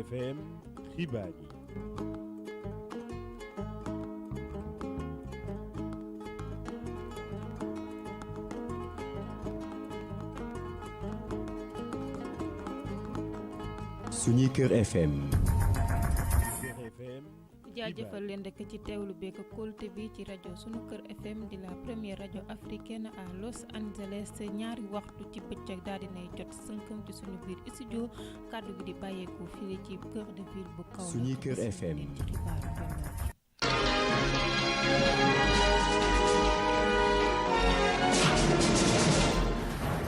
FM xibaar yi. Suñu Kër FM. jaajëfal leen rek ci teewlu beeg kóolute bi ci rajo Sunu Kër FM di la première rajo africaine à Los Angeles ñaari waxtu ci bëccëg daal dinay jot sënkam ci suñu biir studio kàddu gi di bàyyeekoo fii ci cœur de ville bu Kaolack. Suñu Kër FM. ci xibaaru jolloor.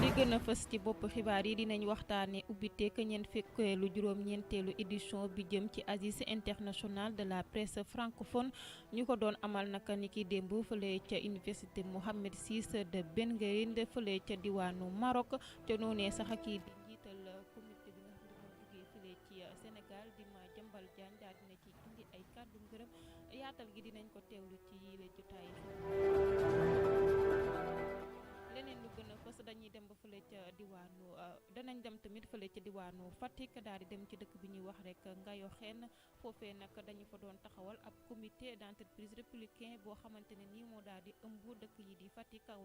li gën a fës ci bopp xibaar yi dinañ waxtaane ubbiteek ñeent fekkeelu juróom-ñeenteelu édition bi jëm ci Assises internationales de la presse francophone ñu ko doon amal naka ni ki démb fële ca université Mohammed VI de Ben Guerin fële ca diwaanu Maroc te noonee sax kii di njiital comité bi nga xam ne moo jógee fële ci Sénégal di ma jëmbal Diagne daal dina ci indi ay kàddu ngërëm yaatal gi dinañ ko teewlu ci yile jotaay leneen lu gën a fës dañuy dem ba fële ca diwaanu danañ dem tamit fële ca diwaanu Fatick daal di dem ci dëkk bi ñuy wax rek Ngayo Xeen foofee nag dañu fa doon taxawal ab comité d'entreprise républicain boo xamante ne nii moo daal di ëmb dëkk yi di Fatick